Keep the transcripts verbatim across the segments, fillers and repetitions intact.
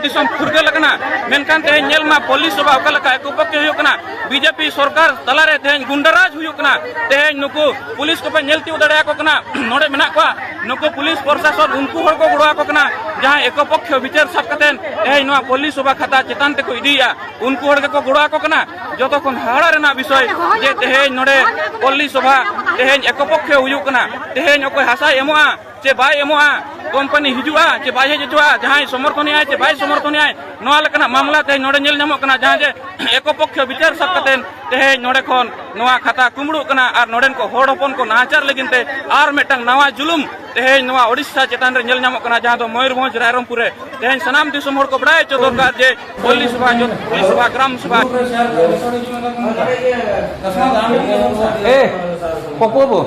ᱫᱤᱥᱚᱢ ᱯᱷᱩᱨᱜᱟᱹᱞ ᱟᱠᱟᱱᱟ, ᱢᱮᱱᱠᱷᱟᱱ ᱛᱮᱦᱮᱧ ᱧᱮᱞ ᱢᱟ ᱯᱚᱞᱞᱤ ᱥᱚᱵᱷᱟ ᱚᱠᱟ ᱞᱮᱠᱟ ᱮᱠᱚ ᱯᱚᱠᱠᱷᱮ ᱦᱩᱭᱩᱜ ᱠᱟᱱᱟ, ᱵᱤᱡᱮᱯᱤ ᱥᱚᱨᱠᱟᱨ ᱛᱟᱞᱟᱨᱮ ᱛᱮᱦᱮᱧ ᱜᱩᱱᱰᱟᱨᱟᱡᱽ ᱦᱩᱭᱩᱜ ᱠᱟᱱᱟ᱾ ᱛᱮᱦᱮᱧ ᱱᱩᱠᱩ ᱯᱩᱞᱤᱥ ᱠᱚᱯᱮ ᱧᱮᱞ ᱛᱤᱭᱳᱜ ᱫᱟᱲᱮᱭᱟᱠᱚ ᱠᱟᱱᱟ, ᱱᱚᱰᱮ ᱢᱮᱱᱟᱜ ᱠᱚᱣᱟ ᱱᱩᱠᱩ ᱯᱩᱞᱤᱥ ᱯᱨᱚᱥᱟᱥᱚᱱ, ᱩᱱᱠᱩ ᱦᱚᱲ ᱠᱚ ᱜᱚᱲᱚ ᱟᱠᱚ ᱠᱟᱱᱟ, ᱡᱟᱦᱟᱸᱭ ᱮᱠᱚ ᱯᱚᱠᱠᱷᱮ ᱵᱤᱪᱟᱹᱨ ᱥᱟᱵ ᱠᱟᱛᱮ ᱛᱮᱦᱮᱧ ᱱᱚᱣᱟ ᱯᱚᱞᱞᱤ ᱥᱚᱵᱷᱟ ᱠᱷᱟᱛᱟ ᱪᱮᱛᱟᱱ ᱛᱮᱠᱚ ᱤᱫᱤᱭᱮᱫᱼᱟ, ᱩᱱᱠᱩ ᱦᱚᱲ ᱜᱮᱠᱚ ᱜᱚᱲᱚ ᱟᱠᱚ ᱠᱟᱱᱟ᱾ ᱡᱚᱛᱚ ᱠᱷᱚᱱ ᱦᱟᱦᱟᱲᱟ ᱨᱮᱱᱟᱜ ᱵᱤᱥᱚᱭ ᱡᱮ ᱛᱮᱦᱮᱧ ᱱᱚᱰᱮ ᱯᱚᱞᱞᱤ ᱥᱚᱵᱷᱟ ᱛᱮᱦᱮᱧ ᱮᱠᱚ ᱯᱚᱠᱠᱷᱮ ᱦᱩᱭᱩᱜ ᱠᱟᱱᱟ, ᱛᱮᱦᱮᱧ ᱚᱠᱚᱭ ᱦᱟᱥᱟᱭ ᱮᱢᱚᱜᱼᱟ ᱪᱮ ᱵᱟᱭ ᱮᱢᱚᱜᱼᱟ, ᱠᱳᱢᱯᱟᱱᱤ ᱦᱤᱡᱩᱜᱼᱟ ᱪᱮ ᱵᱟᱭ ᱦᱮᱡ ᱦᱚᱪᱚᱜᱼᱟ, ᱡᱟᱦᱟᱸᱭ ᱥᱚᱢᱚᱨᱛᱷᱚᱱᱮᱜᱼᱟᱭ ᱪᱮ ᱵᱟᱭ ᱥᱚᱢᱚᱨᱛᱷᱚᱱᱮᱜᱼᱟᱭ, ᱱᱚᱣᱟ ᱞᱮᱠᱟᱱᱟᱜ ᱢᱟᱢᱞᱟ ᱛᱮᱦᱮᱧ ᱱᱚᱰᱮ ᱧᱮᱞ ᱧᱟᱢᱚᱜ ᱠᱟᱱᱟ, ᱡᱟᱦᱟᱸ ᱡᱮ ᱮᱠᱚ ᱯᱚᱠᱠᱷᱚ ᱵᱤᱪᱟᱹᱨ ᱥᱟᱵ ᱠᱟᱛᱮ ᱛᱮᱦᱮᱧ ᱱᱚᱰᱮ ᱠᱷᱚᱱ ᱱᱚᱣᱟ ᱠᱷᱟᱛᱟ ᱠᱩᱢᱵᱽᱲᱩᱜ ᱠᱟᱱᱟ ᱟᱨ ᱱᱚᱰᱮᱱ ᱠᱚ ᱦᱚᱲ ᱦᱚᱯᱚᱱ ᱠᱚ ᱱᱟᱦᱟᱪᱟᱨ ᱞᱟᱹᱜᱤᱫ ᱛᱮ ᱟᱨ ᱢᱤᱫᱴᱟᱝ ᱱᱟᱣᱟ ᱡᱩᱞᱩᱢ ᱛᱮᱦᱮᱧ ᱱᱚᱣᱟ ᱳᱰᱤᱥᱟ ᱪᱮᱛᱟᱱ ᱨᱮ ᱧᱮᱞ ᱧᱟᱢᱚᱜ ᱠᱟᱱᱟ, ᱡᱟᱦᱟᱸ ᱫᱚ ᱢᱚᱭᱩᱨᱵᱷᱚᱸᱡᱽ ᱨᱟᱭᱨᱚᱝᱯᱩᱨ ᱨᱮ᱾ ᱛᱮᱦᱮᱧ ᱥᱟᱱᱟᱢ ᱫᱤᱥᱚᱢ ᱦᱚᱲ ᱠᱚ ᱵᱟᱲᱟᱭ ᱦᱚᱪᱚ ᱫᱚᱨᱠᱟᱨ ᱡᱮ ᱯᱚᱞᱞᱤ ᱥᱚᱵᱷᱟ, ᱡᱚᱛ-, ᱯᱚᱞᱞᱤ ᱥᱚᱵᱷᱟ, ᱜᱨᱟᱢ ᱥᱚᱵᱷᱟ᱾ ᱮ, ᱯᱚᱯᱩ ᱵᱟᱹᱵᱩ᱾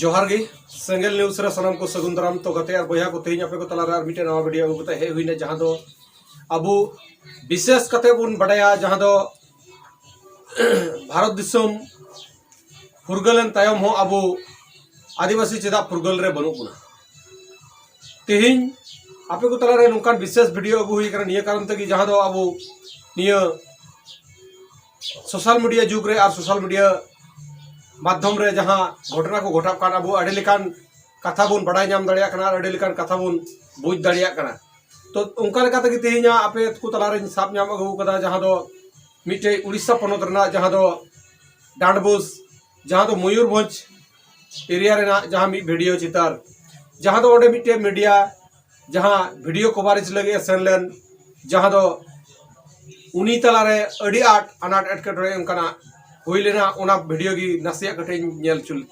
ᱡᱚᱦᱟᱨ ᱜᱮ, ᱥᱮᱸᱜᱮᱞ ᱱᱤᱭᱩᱡᱽ ᱨᱮ ᱥᱟᱱᱟᱢ ᱠᱚ ᱥᱟᱹᱜᱩᱱ ᱫᱟᱨᱟᱢ᱾ ᱛᱚ ᱜᱟᱛᱮ ᱟᱨ ᱵᱚᱭᱦᱟ ᱠᱚ, ᱛᱮᱦᱮᱧ ᱟᱯᱮ ᱠᱚ ᱛᱟᱞᱟᱨᱮ ᱟᱨ ᱢᱤᱫᱴᱮᱱ ᱱᱟᱣᱟ ᱵᱷᱤᱰᱤᱭᱳ ᱟᱹᱜᱩ ᱠᱟᱛᱮ ᱦᱮᱡ ᱦᱩᱭᱱᱟ, ᱡᱟᱦᱟᱸ ᱫᱚ ᱟᱵᱚ ᱵᱤᱥᱮᱥ ᱠᱟᱛᱮ ᱵᱚᱱ ᱵᱟᱰᱟᱭᱟ, ᱡᱟᱦᱟᱸ ᱫᱚ ᱵᱷᱟᱨᱚᱛ ᱫᱤᱥᱚᱢ ᱯᱷᱩᱨᱜᱟᱹᱞᱮᱱ ᱛᱟᱭᱚᱢ ᱦᱚᱸ ᱟᱵᱚ ᱟᱹᱫᱤᱵᱟᱹᱥᱤ ᱪᱮᱫᱟᱜ ᱯᱷᱩᱨᱜᱟᱹᱞ ᱨᱮ ᱵᱟᱹᱱᱩᱜ ᱵᱚᱱᱟ᱾ ᱛᱮᱦᱮᱧ ᱟᱯᱮ ᱠᱚ ᱛᱟᱞᱟᱨᱮ ᱱᱚᱝᱠᱟᱱ ᱵᱤᱥᱮᱥ ᱵᱷᱤᱰᱤᱭᱳ ᱟᱹᱜᱩ ᱦᱩᱭ ᱟᱠᱟᱱᱟ ᱱᱤᱭᱟᱹ ᱠᱟᱨᱚᱱ ᱛᱮᱜᱮ, ᱡᱟᱦᱟᱸ ᱫᱚ ᱟᱵᱚ ᱱᱤᱭᱟᱹ ᱥᱳᱥᱟᱞ ᱢᱤᱰᱤᱭᱟ ᱡᱩᱜᱽ ᱨᱮ ᱟᱨ ᱥᱳᱥᱟᱞ ᱢᱤᱰᱤᱭᱟ ᱢᱟᱫᱽᱫᱷᱚᱢ ᱨᱮ ᱡᱟᱦᱟᱸ ᱜᱷᱚᱴᱚᱱᱟ ᱠᱚ ᱜᱷᱚᱴᱟᱜ ᱠᱟᱱ, ᱟᱵᱚ ᱟᱹᱰᱤ ᱞᱮᱠᱟᱱ ᱠᱟᱛᱷᱟ ᱵᱚᱱ ᱵᱟᱰᱟᱭ ᱧᱟᱢ ᱫᱟᱲᱮᱭᱟᱜ ᱠᱟᱱᱟ ᱟᱨ ᱟᱹᱰᱤ ᱞᱮᱠᱟᱱ ᱠᱟᱛᱷᱟ ᱵᱚᱱ ᱵᱩᱡᱽ ᱫᱟᱲᱮᱭᱟᱜ ᱠᱟᱱᱟ᱾ ᱛᱚ ᱚᱱᱠᱟ ᱞᱮᱠᱟ ᱛᱮᱜᱮ ᱛᱮᱦᱮᱧ ᱟᱯᱮ ᱠᱚ ᱛᱟᱞᱟᱨᱮᱧ ᱥᱟᱵ ᱧᱟᱢ ᱟᱹᱜᱩ ᱠᱟᱫᱟ, ᱡᱟᱦᱟᱸ ᱫᱚ ᱢᱤᱫᱴᱮᱡ ᱩᱲᱤᱥᱥᱟ ᱯᱚᱱᱚᱛ ᱨᱮᱱᱟᱜ, ᱡᱟᱦᱟᱸ ᱫᱚ ᱰᱟᱸᱰᱵᱳᱥ, ᱡᱟᱦᱟᱸ ᱫᱚ ᱢᱚᱭᱩᱨᱵᱷᱚᱸᱡᱽ ᱮᱨᱤᱭᱟ ᱨᱮᱱᱟᱜ ᱡᱟᱦᱟᱸ ᱢᱤᱫ ᱵᱷᱤᱰᱤᱭᱳ ᱪᱤᱛᱟᱹᱨ, ᱡᱟᱦᱟᱸ ᱫᱚ ᱚᱸᱰᱮ ᱢᱤᱫᱴᱮᱡ ᱢᱤᱰᱤᱭᱟ ᱡᱟᱦᱟᱸ ᱵᱷᱤᱰᱤᱭᱳ ᱠᱚᱵᱷᱟᱨᱮᱡᱽ ᱞᱟᱹᱜᱤᱫ ᱮ ᱥᱮᱱ ᱞᱮᱱ, ᱡᱟᱦᱟᱸ ᱫᱚ ᱩᱱᱤ ᱛᱟᱞᱟᱨᱮ ᱟᱹᱰᱤ ᱟᱸᱴ ᱟᱱᱟᱴ ᱮᱴᱠᱮᱴᱚᱬᱮ ᱚᱱᱠᱟᱱᱟᱜ ᱦᱩᱭ ᱞᱮᱱᱟ, ᱚᱱᱟ ᱵᱷᱤᱰᱤᱭᱳ ᱜᱮ ᱱᱟᱥᱮᱭᱟᱜ ᱠᱟᱹᱴᱤᱡ ᱤᱧ ᱧᱮᱞ ᱦᱚᱪᱚ ᱞᱮᱫ᱾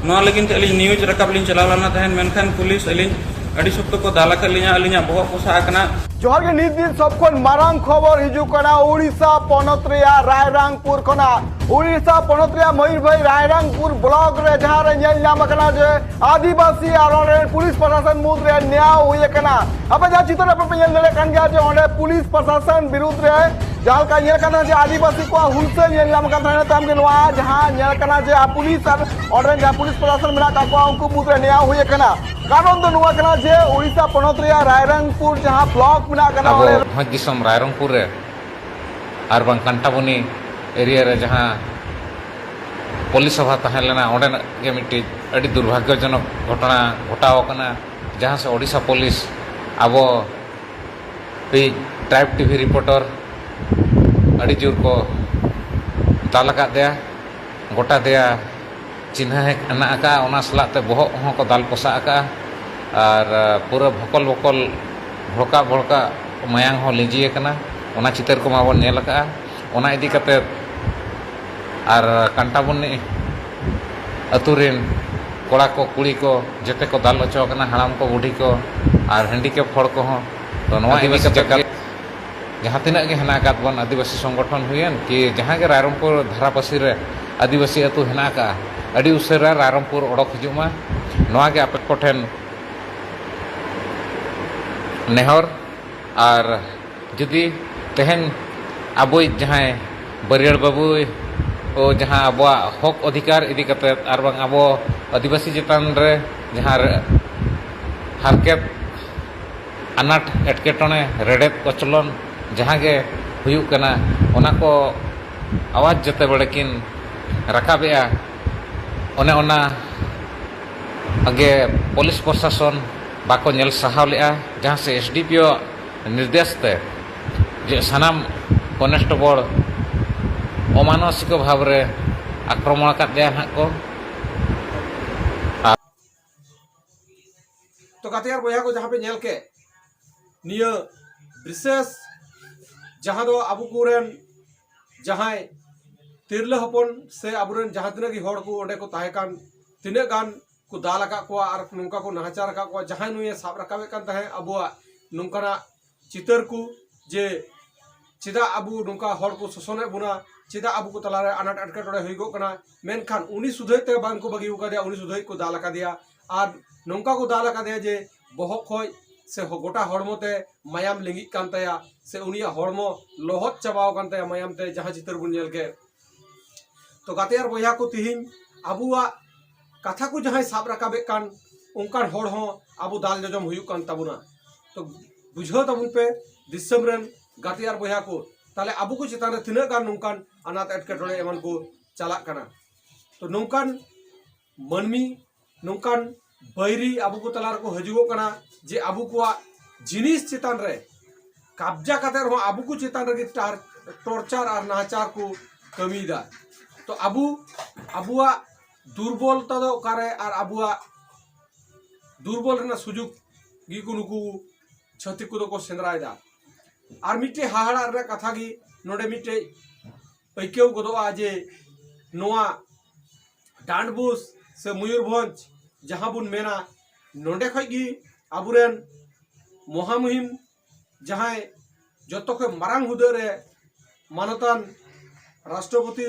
ᱱᱚᱣᱟ ᱞᱟᱹᱜᱤᱫ ᱛᱮ ᱟᱹᱞᱤᱧ ᱱᱤᱭᱩᱡᱽ ᱨᱟᱠᱟᱵ ᱞᱤᱧ ᱪᱟᱞᱟᱣ ᱞᱮᱱᱟ ᱛᱟᱦᱮᱸᱫ, ᱢᱮᱱᱠᱷᱟᱱ ᱯᱩᱞᱤᱥ ᱟᱹᱞᱤᱧ ᱟᱹᱰᱤ ᱥᱚᱠᱛᱚ ᱠᱚ ᱫᱟᱞ ᱟᱠᱟᱫ ᱞᱤᱧᱟ, ᱟᱹᱞᱤᱧᱟᱜ ᱵᱚᱦᱚᱜ ᱯᱚᱥᱟᱜ ᱟᱠᱟᱱᱟ᱾ ᱡᱚᱦᱟᱨ ᱜᱮ, ᱱᱤᱛ ᱫᱤᱱ ᱥᱚᱵ ᱠᱷᱚᱱ ᱢᱟᱨᱟᱝ ᱠᱷᱚᱵᱚᱨ ᱦᱤᱡᱩᱜ ᱠᱟᱱᱟ ᱳᱰᱤᱥᱟ ᱯᱚᱱᱚᱛ ᱨᱮᱭᱟᱜ ᱨᱟᱭᱨᱟᱝᱯᱩᱨ ᱠᱷᱚᱱᱟᱜ᱾ ᱳᱰᱤᱥᱟ ᱯᱚᱱᱚᱛ ᱨᱮᱭᱟᱜ ᱢᱚᱭᱩᱨᱵᱷᱚᱸᱡᱽ ᱨᱟᱭᱨᱟᱝᱯᱩᱨ ᱵᱞᱚᱠ ᱨᱮ, ᱡᱟᱦᱟᱸ ᱨᱮ ᱧᱮᱞ ᱧᱟᱢ ᱟᱠᱟᱱᱟ ᱡᱮ ᱟᱹᱫᱤᱵᱟᱹᱥᱤ ᱟᱨ ᱚᱸᱰᱮ ᱯᱩᱞᱤᱥ ᱯᱨᱚᱥᱟᱥᱚᱱ ᱢᱩᱫᱽ ᱨᱮ ᱱᱮᱭᱟᱣ ᱦᱩᱭ ᱟᱠᱟᱱᱟ᱾ ᱟᱯᱮ ᱡᱟᱦᱟᱸ ᱪᱤᱛᱟᱹᱨ ᱟᱯᱮ ᱯᱮ ᱧᱮᱞ ᱫᱟᱲᱮᱭᱟᱜ ᱠᱟᱱ ᱜᱮᱭᱟ ᱡᱮ ᱚᱸᱰᱮ ᱯᱩᱞᱤᱥ ᱯᱨᱚᱥᱟᱥᱚᱱ ᱵᱤᱨᱩᱫᱽ ᱨᱮ ᱡᱟᱦᱟᱸ ᱞᱮᱠᱟ ᱧᱮᱞ ᱠᱟᱱᱟ ᱡᱮ ᱟᱹᱫᱤᱵᱟᱹᱥᱤ ᱠᱚᱣᱟᱜ ᱦᱩᱞᱥᱟᱹᱭ ᱧᱮᱞ ᱧᱟᱢ ᱠᱟᱱ ᱛᱟᱦᱮᱸᱱᱟ᱾ ᱛᱟᱭᱚᱢ ᱜᱮ ᱱᱚᱣᱟ ᱡᱟᱦᱟᱸ ᱧᱮᱞ ᱠᱟᱱᱟ ᱡᱮ ᱟᱨ ᱯᱩᱞᱤᱥ ᱟᱨ ᱚᱸᱰᱮ ᱨᱮᱱ ᱡᱟᱦᱟᱸ ᱯᱩᱞᱤᱥ ᱯᱨᱚᱥᱟᱥᱚᱱ ᱢᱮᱱᱟᱜ ᱠᱟᱜ ᱠᱚᱣᱟ, ᱩᱱᱠᱩ ᱢᱩᱫᱽᱨᱮ ᱱᱮᱭᱟᱣ ᱦᱩᱭ ᱟᱠᱟᱱᱟ᱾ ᱠᱟᱨᱚᱱ ᱫᱚ ᱱᱚᱣᱟ ᱠᱟᱱᱟ ᱡᱮ ᱳᱰᱤᱥᱟ ᱯᱚᱱᱚᱛ ᱨᱮᱭᱟᱜ ᱨᱟᱭᱨᱚᱝᱯᱩᱨ ᱡᱟᱦᱟᱸ ᱵᱞᱚᱠ ᱢᱮᱱᱟᱜ ᱠᱟᱫᱟ, ᱟᱵᱚ ᱚᱸᱰᱮ ᱵᱷᱚᱸᱡᱽ ᱫᱤᱥᱚᱢ ᱨᱟᱭᱨᱚᱝᱯᱩᱨ ᱨᱮ ᱟᱨ ᱵᱟᱝ ᱠᱟᱱᱴᱟᱵᱚᱱᱤ ᱮᱨᱤᱭᱟ ᱨᱮ ᱡᱟᱦᱟᱸ ᱯᱩᱞᱤᱥ ᱥᱚᱵᱷᱟ ᱛᱟᱦᱮᱸ ᱞᱮᱱᱟ, ᱚᱸᱰᱮᱱᱟᱜ ᱜᱮ ᱢᱤᱫᱴᱤᱡ ᱟᱹᱰᱤ ᱫᱩᱨᱵᱷᱟᱜᱽᱭᱚᱡᱚᱱᱚᱠ ᱜᱷᱚᱴᱚᱱᱟ ᱜᱷᱚᱴᱟᱣ ᱟᱠᱟᱱᱟ, ᱡᱟᱦᱟᱸ ᱥᱮ ᱳᱰᱤᱥᱟ ᱯᱩᱞᱤᱥ ᱟᱵᱚ ᱤᱡ ᱴᱨᱟᱭᱤᱵᱽ ᱴᱤᱵᱷᱤ ᱨᱤᱯᱳᱨᱴᱟᱨ ᱟᱹᱰᱤ ᱡᱳᱨ ᱠᱚ ᱫᱟᱞ ᱟᱠᱟᱫ ᱫᱮᱭᱟ, ᱜᱚᱴᱟ ᱫᱮᱭᱟ ᱪᱤᱱᱦᱟᱹ ᱦᱮᱸ ᱦᱮᱱᱟᱜ ᱟᱠᱟᱫᱼᱟ, ᱚᱱᱟ ᱥᱟᱞᱟᱜ ᱛᱮ ᱵᱚᱦᱚᱜ ᱦᱚᱸ ᱠᱚ ᱫᱟᱞ ᱯᱚᱥᱟᱜ ᱟᱠᱟᱫᱼᱟ᱾ ᱟᱨ, ᱟᱨ, ᱯᱩᱨᱟᱹ ᱵᱷᱚᱠᱚᱞ ᱵᱷᱚᱠᱚᱞ, ᱵᱷᱚᱲᱠᱟ ᱵᱷᱚᱲᱠᱟ ᱢᱟᱭᱟᱝ ᱦᱚᱸ ᱞᱤᱸᱡᱤ ᱟᱠᱟᱱᱟ, ᱚᱱᱟ ᱪᱤᱛᱟᱹᱨ ᱠᱚᱢᱟ ᱵᱚᱱ ᱧᱮᱞ ᱟᱠᱟᱫᱼᱟ᱾ ᱚᱱᱟ ᱤᱫᱤ ᱠᱟᱛᱮ ᱟᱨ ᱠᱟᱱᱴᱟᱵᱚᱱᱤ ᱟᱹᱛᱩ ᱨᱮᱱ ᱠᱚᱲᱟ ᱠᱚ, ᱠᱩᱲᱤ ᱠᱚ, ᱡᱮᱛᱮ ᱠᱚ ᱫᱟᱞ ᱦᱚᱪᱚ ᱟᱠᱟᱱᱟ, ᱦᱟᱲᱟᱢ ᱠᱚ, ᱵᱩᱰᱷᱤ ᱠᱚ ᱟᱨ ᱦᱮᱱᱰᱤᱠᱮᱯ ᱦᱚᱲ ᱠᱚᱦᱚᱸ᱾ ᱛᱚ, ᱱᱚᱣᱟ ᱤᱫᱤ ᱟᱹᱫᱤᱵᱟᱹᱥᱤ ᱠᱟᱛᱮ ᱡᱟᱠᱟᱛ ᱜᱮ ᱡᱟᱦᱟᱸ ᱛᱤᱱᱟᱹᱜ ᱜᱮ ᱦᱮᱱᱟᱜ ᱟᱠᱟᱫ ᱵᱚᱱ, ᱟᱹᱫᱤᱵᱟᱹᱥᱤ ᱥᱚᱝᱜᱚᱴᱷᱚᱱ ᱦᱩᱭᱮᱱ ᱠᱤ ᱡᱟᱦᱟᱸ ᱜᱮ ᱨᱟᱭᱨᱚᱝᱯᱩᱨ ᱫᱷᱟᱨᱟ ᱯᱟᱹᱥᱤ ᱨᱮ ᱟᱹᱫᱤᱵᱟᱹᱥᱤ ᱟᱹᱛᱩ ᱦᱮᱱᱟᱜ ᱟᱠᱟᱫᱼᱟ, ᱟᱹᱰᱤ ᱩᱥᱟᱹᱨᱟ ᱨᱟᱭᱨᱚᱝᱯᱩᱨ ᱚᱰᱚᱠ ᱦᱤᱡᱩᱜ ᱢᱟ, ᱱᱚᱣᱟ ᱜᱮ ᱟᱯᱮ ᱠᱚᱴᱷᱮᱱ ᱱᱮᱦᱚᱨ᱾ ᱟᱨ ᱡᱩᱫᱤ ᱛᱮᱦᱮᱧ ᱟᱵᱚᱭᱤᱡ ᱡᱟᱦᱟᱸᱭ ᱵᱟᱹᱨᱭᱟᱹᱲ ᱵᱟᱹᱵᱩ ᱠᱚ ᱡᱟᱦᱟᱸ ᱟᱵᱚᱣᱟᱜ ᱦᱚᱠ ᱚᱫᱷᱤᱠᱟᱨ ᱤᱫᱤ ᱠᱟᱛᱮᱫ ᱟᱨ ᱵᱟᱝ ᱟᱵᱚ ᱟᱹᱫᱤᱵᱟᱹᱥᱤ ᱪᱮᱛᱟᱱ ᱨᱮ ᱡᱟᱦᱟᱸ ᱨᱮ ᱦᱟᱨᱠᱮᱛ, ᱟᱱᱟᱴ, ᱮᱴᱠᱮᱴᱚᱬᱮ, ᱨᱮᱰᱮᱫ ᱠᱚᱪᱞᱚᱱ ᱡᱟᱦᱟᱸ ᱜᱮ ᱦᱩᱭᱩᱜ ᱠᱟᱱᱟ, ᱚᱱᱟ ᱠᱚ ᱟᱣᱟᱡᱽ ᱡᱮᱛᱮ ᱵᱮᱲᱮ ᱠᱤᱱ ᱨᱟᱠᱟᱵᱮᱜᱼᱟ, ᱚᱱᱮ ᱚᱱᱟ ᱜᱮ ᱯᱩᱞᱤᱥ ᱯᱨᱚᱥᱟᱥᱚᱱ ᱵᱟᱠᱚ ᱧᱮᱞ ᱥᱟᱦᱟᱣ ᱞᱮᱜᱼᱟ, ᱡᱟᱦᱟᱸ ᱥᱮ ᱮᱥ ᱰᱤ ᱯᱤ ᱳ ᱟᱜ ᱱᱤᱨᱫᱮᱥ ᱛᱮ ᱡᱮ ᱥᱟᱱᱟᱢ ᱠᱚᱱᱮᱥᱴᱮᱵᱚᱞ ᱚᱢᱟᱱᱚᱥᱤᱠ ᱵᱷᱟᱵᱽ ᱨᱮ ᱟᱠᱨᱚᱢᱚᱬ ᱟᱠᱟᱫ ᱞᱮᱭᱟ ᱱᱟᱦᱟᱜ ᱠᱚ᱾ ᱛᱚ ᱜᱟᱛᱮ ᱟᱨ ᱵᱚᱭᱦᱟ ᱠᱚ, ᱡᱟᱦᱟᱸ ᱯᱮ ᱧᱮᱞ ᱠᱮᱫ, ᱱᱤᱭᱟᱹ ᱵᱤᱥᱮᱥ ᱡᱟᱦᱟᱸ ᱫᱚ ᱟᱵᱚ ᱠᱚᱨᱮᱱ ᱡᱟᱦᱟᱸᱭ ᱛᱤᱨᱞᱟᱹ ᱦᱚᱯᱚᱱ ᱥᱮ ᱟᱵᱚᱨᱮᱱ ᱡᱟᱦᱟᱸ ᱛᱤᱱᱟᱹᱜ ᱜᱮ ᱦᱚᱲ ᱠᱚ ᱚᱸᱰᱮ ᱠᱚ ᱛᱟᱦᱮᱸ ᱠᱟᱱ, ᱛᱤᱱᱟᱹᱜ ᱜᱟᱱ ᱠᱚ ᱫᱟᱞ ᱟᱠᱟᱫ ᱠᱚᱣᱟ ᱟᱨ ᱱᱚᱝᱠᱟ ᱠᱚ ᱱᱟᱦᱟᱪᱟᱨ ᱟᱠᱟᱫ ᱠᱚᱣᱟ, ᱡᱟᱦᱟᱸᱭ ᱱᱩᱭᱮ ᱥᱟᱵ ᱨᱟᱠᱟᱵᱮᱫ ᱠᱟᱱ ᱛᱟᱦᱮᱸᱫ ᱟᱵᱚᱣᱟᱜ ᱱᱚᱝᱠᱟᱱᱟᱜ ᱪᱤᱛᱟᱹᱨ ᱠᱚ, ᱡᱮ ᱪᱮᱫᱟᱜ ᱟᱵᱚ ᱱᱚᱝᱠᱟ ᱦᱚᱲ ᱠᱚ ᱥᱳᱥᱚᱱᱮᱫ ᱵᱚᱱᱟ, ᱪᱮᱫᱟᱜ ᱟᱵᱚ ᱠᱚ ᱛᱟᱞᱟᱨᱮ ᱟᱱᱟᱴ ᱮᱴᱠᱮᱴᱚᱬᱮ ᱦᱩᱭᱩᱜᱚᱜ ᱠᱟᱱᱟ, ᱢᱮᱱᱠᱷᱟᱱ ᱩᱱᱤ ᱥᱩᱫᱷᱟᱹᱡ ᱛᱮ ᱵᱟᱝ ᱠᱚ ᱵᱟᱹᱜᱤ ᱟᱠᱟᱫᱮᱭᱟ, ᱩᱱᱤ ᱥᱩᱫᱷᱟᱹᱡ ᱠᱚ ᱫᱟᱞ ᱟᱠᱟᱫᱮᱭᱟ᱾ ᱟᱨ ᱱᱚᱝᱠᱟ ᱠᱚ ᱫᱟᱞ ᱟᱠᱟᱫᱮᱭᱟ ᱡᱮ ᱵᱚᱦᱚᱜ ᱠᱷᱚᱡ ᱥᱮ ᱦᱚ- ᱜᱚᱴᱟ ᱦᱚᱲᱢᱚ ᱛᱮ ᱢᱟᱭᱟᱢ ᱞᱤᱸᱜᱤᱜ ᱠᱟᱱ ᱛᱟᱭᱟ, ᱥᱮ ᱩᱱᱤᱭᱟᱜ ᱦᱚᱲᱢᱚ ᱞᱚᱦᱚᱫ ᱪᱟᱵᱟᱣ ᱟᱠᱟᱱ ᱛᱟᱭᱟ ᱢᱟᱭᱟᱢ ᱛᱮ, ᱡᱟᱦᱟᱸ ᱪᱤᱛᱟᱹᱨ ᱵᱚᱱ ᱧᱮᱞ ᱠᱮᱫ᱾ ᱛᱚ ᱜᱟᱛᱮ ᱟᱨ ᱵᱚᱭᱦᱟ ᱠᱚ, ᱛᱤᱦᱤᱧ ᱟᱵᱚᱣᱟᱜ ᱠᱟᱛᱷᱟ ᱠᱚ ᱡᱟᱦᱟᱸᱭ ᱥᱟᱵ ᱨᱟᱠᱟᱵᱮᱫ ᱠᱟᱱ, ᱚᱱᱠᱟᱱ ᱦᱚᱲ ᱦᱚᱸ ᱟᱵᱚ ᱫᱟᱞ ᱡᱚᱡᱚᱢ ᱦᱩᱭᱩᱜ ᱠᱟᱱ ᱛᱟᱵᱚᱱᱟ᱾ ᱛᱚ ᱵᱩᱡᱷᱟᱹᱣ ᱛᱟᱵᱚᱱ ᱯᱮ ᱫᱤᱥᱚᱢ ᱨᱮᱱ ᱜᱟᱛᱮ ᱟᱨ ᱵᱚᱭᱦᱟ ᱠᱚ, ᱛᱟᱦᱞᱮ ᱟᱵᱚ ᱠᱚ ᱪᱮᱛᱟᱱ ᱨᱮ ᱛᱤᱱᱟᱹᱜ ᱜᱟᱱ ᱱᱚᱝᱠᱟᱱ ᱟᱱᱟᱴ ᱮᱴᱠᱮᱴᱚᱬᱮ ᱮᱢᱟᱱ ᱠᱚ ᱪᱟᱞᱟᱜ ᱠᱟᱱᱟ᱾ ᱛᱚ ᱱᱚᱝᱠᱟᱱ ᱢᱟᱹᱱᱢᱤ, ᱱᱚᱝᱠᱟᱱ ᱵᱟᱹᱭᱨᱤ ᱟᱵᱚ ᱠᱚ ᱛᱟᱞᱟ ᱨᱮᱠᱚ ᱦᱤᱡᱩᱜᱚᱜ ᱠᱟᱱᱟ, ᱡᱮ ᱟᱵᱚ ᱠᱚᱣᱟᱜ ᱡᱤᱱᱤᱥ ᱪᱮᱛᱟᱱ ᱨᱮ ᱠᱟᱵᱽᱡᱟ ᱠᱟᱛᱮ ᱨᱮᱦᱚᱸ ᱟᱵᱚ ᱠᱚ ᱪᱮᱛᱟᱱ ᱨᱮᱜᱮ ᱴᱟᱨ- ᱴᱚᱨᱪᱟᱨ ᱟᱨ ᱱᱟᱦᱟᱪᱟᱨ ᱠᱚ ᱠᱟᱹᱢᱤᱭᱮᱫᱟ᱾ ᱛᱚ ᱟᱵᱚ, ᱟᱵᱚᱣᱟᱜ ᱫᱩᱨᱵᱚᱞᱛᱟ ᱫᱚ ᱚᱠᱟᱨᱮ, ᱟᱨ ᱟᱵᱚᱣᱟᱜ ᱫᱩᱨᱵᱚᱞ ᱨᱮᱱᱟᱜ ᱥᱩᱡᱳᱜᱽ ᱜᱮᱠᱚ ᱱᱩᱠᱩ ᱪᱷᱟᱹᱛᱤᱠ ᱠᱚᱫᱚ ᱠᱚ ᱥᱮᱸᱫᱽᱨᱟᱭᱮᱫᱟ᱾ ᱟᱨ ᱢᱤᱫᱴᱮᱡ ᱦᱟᱦᱟᱲᱟᱜ ᱨᱮᱱᱟᱜ ᱠᱟᱛᱷᱟ ᱜᱮ, ᱱᱚᱰᱮ ᱢᱤᱫᱴᱮᱡ ᱟᱹᱭᱠᱟᱹᱣ ᱜᱚᱫᱚᱜᱼᱟ ᱡᱮ ᱱᱚᱣᱟ ᱰᱟᱸᱰᱵᱩᱥ ᱥᱮ ᱢᱚᱭᱩᱨᱵᱷᱚᱸᱡᱽ ᱡᱟᱦᱟᱸ ᱵᱚᱱ ᱢᱮᱱᱟ, ᱱᱚᱰᱮ ᱠᱷᱚᱡ ᱜᱮ ᱟᱵᱚᱨᱮᱱ ᱢᱚᱦᱟᱢᱩᱦᱤᱢ ᱡᱟᱦᱟᱸᱭ ᱡᱚᱛᱚ ᱠᱷᱚᱡ ᱢᱟᱨᱟᱝ ᱦᱩᱫᱟᱹ ᱨᱮ ᱢᱟᱱᱚᱛᱟᱱ ᱨᱟᱥᱴᱨᱚᱯᱚᱛᱤ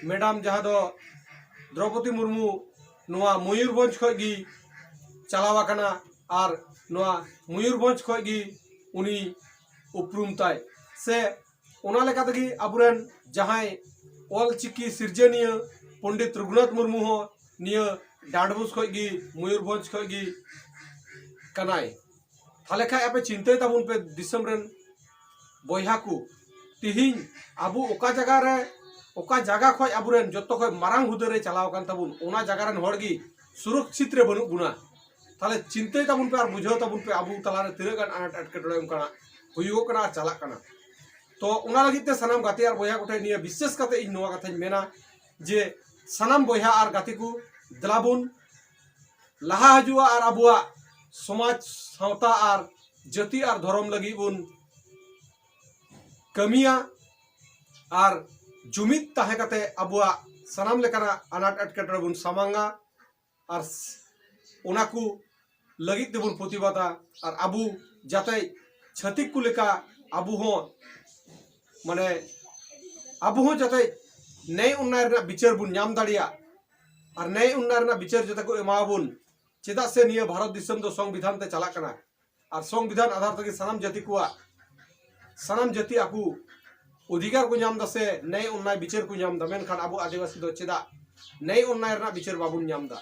ᱢᱮᱰᱟᱢ ᱡᱟᱦᱟᱸ ᱫᱚ ᱫᱨᱚᱯᱚᱫᱤ ᱢᱩᱨᱢᱩ ᱱᱚᱣᱟ ᱢᱚᱭᱩᱨᱵᱷᱚᱸᱡᱽ ᱠᱷᱚᱡ ᱜᱮ ᱪᱟᱞᱟᱣ ᱟᱠᱟᱱᱟ ᱟᱨ ᱱᱚᱣᱟ ᱢᱚᱭᱩᱨᱵᱷᱚᱸᱡᱽ ᱠᱷᱚᱡ ᱜᱮ ᱩᱱᱤ ᱩᱯᱨᱩᱢ ᱛᱟᱭ᱾ ᱥᱮ ᱚᱱᱟ ᱞᱮᱠᱟ ᱛᱮᱜᱮ ᱟᱵᱚᱨᱮᱱ ᱡᱟᱦᱟᱸᱭ ᱚᱞ ᱪᱤᱠᱤ ᱥᱤᱨᱡᱟᱹᱱᱤᱭᱟᱹ ᱯᱚᱱᱰᱤᱛ ᱨᱚᱜᱷᱩᱱᱟᱛᱷ ᱢᱩᱨᱢᱩ ᱦᱚᱸ ᱱᱤᱭᱟᱹ ᱰᱟᱸᱰᱵᱩᱥ ᱠᱷᱚᱡ ᱜᱮ, ᱢᱚᱭᱩᱨᱵᱷᱚᱸᱡᱽ ᱠᱷᱚᱡ ᱜᱮ ᱠᱟᱱᱟᱭ᱾ ᱛᱟᱦᱞᱮ ᱠᱷᱟᱡ ᱟᱯᱮ ᱪᱤᱱᱛᱟᱹᱭ ᱛᱟᱵᱚᱱ ᱯᱮ ᱫᱤᱥᱚᱢ ᱨᱮᱱ ᱵᱚᱭᱦᱟ ᱠᱚ, ᱛᱤᱦᱤᱧ ᱟᱵᱚ ᱚᱠᱟ ᱡᱟᱭᱜᱟ ᱨᱮ, ᱚᱠᱟ ᱡᱟᱭᱜᱟ ᱠᱷᱚᱡ ᱟᱵᱚᱨᱮᱱ ᱡᱚᱛᱚ ᱠᱷᱚᱡ ᱢᱟᱨᱟᱝ ᱦᱩᱫᱟᱹ ᱨᱮ ᱪᱟᱞᱟᱣ ᱟᱠᱟᱱ ᱛᱟᱵᱚᱱ, ᱚᱱᱟ ᱡᱟᱭᱜᱟ ᱨᱮᱱ ᱦᱚᱲ ᱜᱮ ᱥᱩᱨᱚᱠᱪᱷᱤᱛ ᱨᱮ ᱵᱟᱹᱱᱩᱜ ᱵᱚᱱᱟ᱾ ᱛᱟᱦᱞᱮ ᱪᱤᱱᱛᱟᱹᱭ ᱛᱟᱵᱚᱱ ᱯᱮ ᱟᱨ ᱵᱩᱡᱷᱟᱹᱣ ᱛᱟᱵᱚᱱ ᱯᱮ ᱟᱵᱚ ᱛᱟᱞᱟᱨᱮ ᱛᱤᱱᱟᱹᱜ ᱜᱟᱱ ᱟᱱᱟᱴ ᱮᱴᱠᱮᱴᱚᱬᱮ ᱚᱱᱠᱟᱱᱟᱜ ᱦᱩᱭᱩᱜᱚᱜ ᱠᱟᱱᱟ ᱟᱨ ᱪᱟᱞᱟᱜ ᱠᱟᱱᱟ᱾ ᱛᱚ ᱚᱱᱟ ᱞᱟᱹᱜᱤᱫ ᱛᱮ ᱥᱟᱱᱟᱢ ᱜᱟᱛᱮ ᱟᱨ ᱵᱚᱭᱦᱟ ᱠᱚᱴᱷᱮᱱ ᱱᱤᱭᱟᱹ ᱵᱤᱥᱮᱥ ᱠᱟᱛᱮ ᱤᱧ ᱱᱚᱣᱟ ᱠᱟᱛᱷᱟᱧ ᱢᱮᱱᱟ ᱡᱮ ᱥᱟᱱᱟᱢ ᱵᱚᱭᱦᱟ ᱟᱨ ᱜᱟᱛᱮ ᱠᱚ, ᱫᱮᱞᱟ ᱵᱚᱱ ᱞᱟᱦᱟ ᱦᱤᱡᱩᱜᱼᱟ ᱟᱨ ᱟᱵᱚᱣᱟᱜ ᱥᱚᱢᱟᱡᱽ, ᱥᱟᱶᱛᱟ ᱟᱨ ᱡᱟᱹᱛᱤ ᱟᱨ ᱫᱷᱚᱨᱚᱢ ᱞᱟᱹᱜᱤᱫ ᱵᱚᱱ ᱠᱟᱹᱢᱤᱭᱟ ᱟᱨ ᱡᱩᱢᱤᱫ ᱛᱟᱦᱮᱸ ᱠᱟᱛᱮ ᱟᱵᱚᱣᱟᱜ ᱥᱟᱱᱟᱢ ᱞᱮᱠᱟᱱᱟᱜ ᱟᱱᱟᱴ ᱮᱴᱠᱮᱴᱚᱬᱮ ᱵᱚᱱ ᱥᱟᱢᱟᱝᱟ᱾ ᱟᱨ ᱚᱱᱟ ᱠᱚ ᱞᱟᱹᱜᱤᱫ ᱛᱮᱵᱚᱱ ᱯᱨᱚᱛᱤᱵᱟᱫᱟ᱾ ᱟᱨ ᱟᱵᱚ ᱡᱟᱛᱮ ᱪᱷᱟᱹᱛᱤᱠ ᱠᱚ ᱞᱮᱠᱟ ᱟᱵᱚ ᱦᱚᱸ, ᱢᱟᱱᱮ, ᱟᱵᱚ ᱦᱚᱸ ᱡᱟᱛᱮ ᱱᱮᱭ ᱚᱱᱱᱟᱭ ᱨᱮᱱᱟᱜ ᱵᱤᱪᱟᱹᱨ ᱵᱚᱱ ᱧᱟᱢ ᱫᱟᱲᱮᱭᱟᱜ ᱟᱨ ᱱᱮᱭ ᱚᱱᱱᱟᱭ ᱨᱮᱱᱟᱜ ᱵᱤᱪᱟᱹᱨ ᱡᱟᱛᱮ ᱠᱚ ᱮᱢᱟᱣᱟᱵᱚᱱ᱾ ᱪᱮᱫᱟᱜ ᱥᱮ ᱱᱤᱭᱟᱹ ᱵᱷᱟᱨᱚᱛ ᱫᱤᱥᱚᱢ ᱫᱚ ᱥᱚᱝᱵᱤᱫᱷᱟᱱ ᱛᱮ ᱪᱟᱞᱟᱜ ᱠᱟᱱᱟ᱾ ᱟᱨ ᱥᱚᱝᱵᱤᱫᱷᱟᱱ ᱟᱫᱷᱟᱨ ᱛᱮᱜᱮ ᱥᱟᱱᱟᱢ ᱡᱟᱹᱛᱤ ᱠᱚᱣᱟᱜ, ᱥᱟᱱᱟᱢ ᱡᱟᱹᱛᱤ ᱟᱠᱚ ᱚᱫᱷᱤᱠᱟᱨ ᱠᱚ ᱧᱟᱢ ᱮᱫᱟ ᱥᱮ ᱱᱮᱭ ᱚᱱᱱᱟᱭ ᱵᱤᱪᱟᱹᱨ ᱠᱚ ᱧᱟᱢ ᱮᱫᱟ, ᱢᱮᱱᱠᱷᱟᱱ ᱟᱵᱚ ᱟᱹᱫᱤᱵᱟᱹᱥᱤ ᱫᱚ ᱪᱮᱫᱟᱜ ᱱᱮᱭ ᱚᱱᱱᱟᱭ ᱨᱮᱱᱟᱜ ᱵᱤᱪᱟᱹᱨ ᱵᱟᱵᱚᱱ ᱧᱟᱢ ᱮᱫᱟ?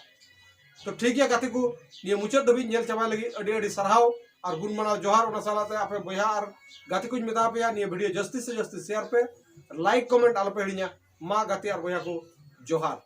ᱛᱚ ᱴᱷᱤᱠ ᱜᱮᱭᱟ ᱜᱟᱛᱮ ᱠᱚ, ᱱᱤᱭᱟᱹ ᱢᱩᱪᱟᱹᱫ ᱫᱷᱟᱹᱵᱤᱡ ᱧᱮᱞ ᱪᱟᱵᱟᱭ ᱞᱟᱹᱜᱤᱫ ᱟᱹᱰᱤ ᱟᱹᱰᱤ ᱥᱟᱨᱦᱟᱣ ᱟᱨ ᱜᱩᱱ ᱢᱟᱱᱟᱣ ᱡᱚᱦᱟᱨ᱾ ᱚᱱᱟ ᱥᱟᱞᱟᱜ ᱛᱮ ᱟᱯᱮ ᱵᱚᱭᱦᱟ ᱟᱨ ᱜᱟᱛᱮ ᱠᱚᱧ ᱢᱮᱛᱟ ᱯᱮᱭᱟ, ᱱᱤᱭᱟᱹ ᱵᱷᱤᱰᱤᱭᱳ ᱡᱟᱹᱥᱛᱤ ᱥᱮ ᱡᱟᱹᱥᱛᱤ ᱥᱮᱭᱟᱨ ᱯᱮ, ᱞᱟᱭᱤᱠ ᱠᱚᱢᱮᱱᱴ ᱟᱞᱚᱯᱮ ᱦᱤᱲᱤᱧᱟ᱾ ᱢᱟ ᱜᱟᱛᱮ ᱟᱨ ᱵᱚᱭᱦᱟ ᱠᱚ, ᱡᱚᱦᱟᱨ᱾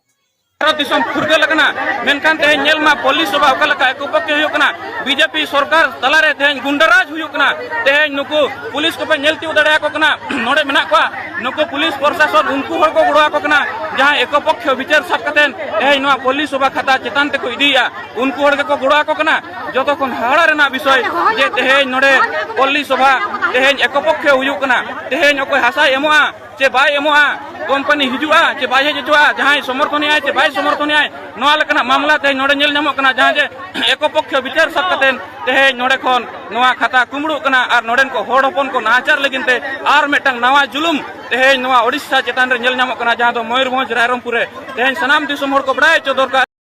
ᱵᱷᱟᱨᱚᱛ ᱫᱤᱥᱚᱢ ᱯᱷᱩᱨᱜᱟᱹᱞ ᱟᱠᱟᱱᱟ, ᱢᱮᱱᱠᱷᱟᱱ ᱛᱮᱦᱮᱧ ᱧᱮᱞ ᱢᱟ ᱯᱚᱞᱞᱤ ᱥᱚᱵᱷᱟ ᱚᱠᱟ ᱞᱮᱠᱟ ᱮᱠᱚ ᱯᱚᱠᱠᱷᱮ ᱦᱩᱭᱩᱜ ᱠᱟᱱᱟ᱾ ᱵᱤᱡᱮᱯᱤ ᱥᱚᱨᱠᱟᱨ ᱛᱟᱞᱟᱨᱮ ᱛᱮᱦᱮᱧ ᱜᱩᱱᱰᱟᱨᱟᱡᱽ ᱦᱩᱭᱩᱜ ᱠᱟᱱᱟ᱾ ᱛᱮᱦᱮᱧ ᱱᱩᱠᱩ ᱯᱩᱞᱤᱥ ᱠᱚᱯᱮ ᱧᱮᱞ ᱛᱤᱭᱳᱜ ᱫᱟᱲᱮᱭᱟᱠᱚ ᱠᱟᱱᱟ, ᱱᱚᱰᱮ ᱢᱮᱱᱟᱜ ᱠᱚᱣᱟ ᱱᱩᱠᱩ ᱯᱩᱞᱤᱥ ᱯᱨᱚᱥᱟᱥᱚᱱ, ᱩᱱᱠᱩ ᱦᱚᱲ ᱠᱚ ᱜᱚᱲᱚ ᱟᱠᱚ ᱠᱟᱱᱟ, ᱡᱟᱦᱟᱸᱭ ᱮᱠᱚ ᱯᱚᱠᱠᱷᱮ ᱵᱤᱪᱟᱹᱨ ᱥᱟᱵ ᱠᱟᱛᱮ ᱛᱮᱦᱮᱧ ᱱᱚᱣᱟ ᱯᱚᱞᱞᱤ ᱥᱚᱵᱷᱟ ᱠᱷᱟᱛᱟ ᱪᱮᱛᱟᱱ ᱛᱮᱠᱚ ᱤᱫᱤᱭᱮᱫᱼᱟ, ᱩᱱᱠᱩ ᱦᱚᱲ ᱜᱮᱠᱚ ᱜᱚᱲᱚ ᱟᱠᱚ ᱠᱟᱱᱟ᱾ ᱡᱚᱛᱚ ᱠᱷᱚᱱ ᱦᱟᱦᱟᱲᱟ ᱨᱮᱱᱟᱜ ᱵᱤᱥᱚᱭ ᱡᱮ ᱛᱮᱦᱮᱧ ᱱᱚᱰᱮ ᱯᱚᱞᱞᱤ ᱥᱚᱵᱷᱟ ᱛᱮᱦᱮᱧ ᱮᱠᱚ ᱯᱚᱠᱠᱷᱮ ᱦᱩᱭᱩᱜ ᱠᱟᱱᱟ᱾ ᱛᱮᱦᱮᱧ ᱚᱠᱚᱭ ᱦᱟᱥᱟᱭ ᱮᱢᱚᱜᱼᱟ ᱪᱮ ᱵᱟᱭ ᱮᱢᱚᱜᱼᱟ, ᱠᱳᱢᱯᱟᱱᱤ ᱦᱤᱡᱩᱜᱼᱟ ᱪᱮ ᱵᱟᱭ ᱦᱮᱡ ᱦᱚᱪᱚᱜᱼᱟ, ᱡᱟᱦᱟᱸᱭ ᱥᱚᱢᱚᱨᱛᱷᱚᱱᱮᱜᱼᱟᱭ ᱪᱮ ᱵᱟᱭ ᱥᱚᱢᱚᱨᱛᱷᱚᱱᱮᱜᱼᱟᱭ, ᱱᱚᱣᱟ ᱞᱮᱠᱟᱱᱟᱜ ᱢᱟᱢᱞᱟ ᱛᱮᱦᱮᱧ ᱱᱚᱰᱮ ᱧᱮᱞ ᱧᱟᱢᱚᱜ ᱠᱟᱱᱟ, ᱡᱟᱦᱟᱸ ᱡᱮ ᱮᱠᱚ ᱯᱚᱠᱠᱷᱮ ᱵᱤᱪᱟᱹᱨ ᱥᱟᱵ ᱠᱟᱛᱮ ᱛᱮᱦᱮᱧ ᱱᱚᱰᱮ ᱠᱷᱚᱱ ᱱᱚᱣᱟ ᱠᱷᱟᱛᱟ ᱠᱩᱢᱵᱽᱲᱩᱜ ᱠᱟᱱᱟ ᱟᱨ ᱱᱚᱰᱮᱱ ᱠᱚ ᱦᱚᱲ ᱦᱚᱯᱚᱱ ᱠᱚ ᱱᱟᱦᱟᱪᱟᱨ ᱞᱟᱹᱜᱤᱫ ᱛᱮ ᱟᱨ ᱢᱤᱫᱴᱟᱝ ᱱᱟᱣᱟ ᱡᱩᱞᱩᱢ ᱛᱮᱦᱮᱧ ᱱᱚᱣᱟ ᱳᱰᱤᱥᱟ ᱪᱮᱛᱟᱱ ᱨᱮ ᱧᱮᱞ ᱧᱟᱢᱚᱜ ᱠᱟᱱᱟ, ᱡᱟᱦᱟᱸ ᱫᱚ ᱢᱚᱭᱩᱨᱵᱷᱚᱸᱡᱽ ᱨᱟᱭᱨᱚᱝᱯᱩᱨ ᱨᱮ᱾ ᱛᱮᱦᱮᱧ ᱥᱟᱱᱟᱢ ᱫᱤᱥᱚᱢ ᱦᱚᱲ ᱠᱚ ᱵᱟᱲᱟᱭ ᱦᱚᱪᱚ ᱫᱚᱨᱠᱟᱨ᱾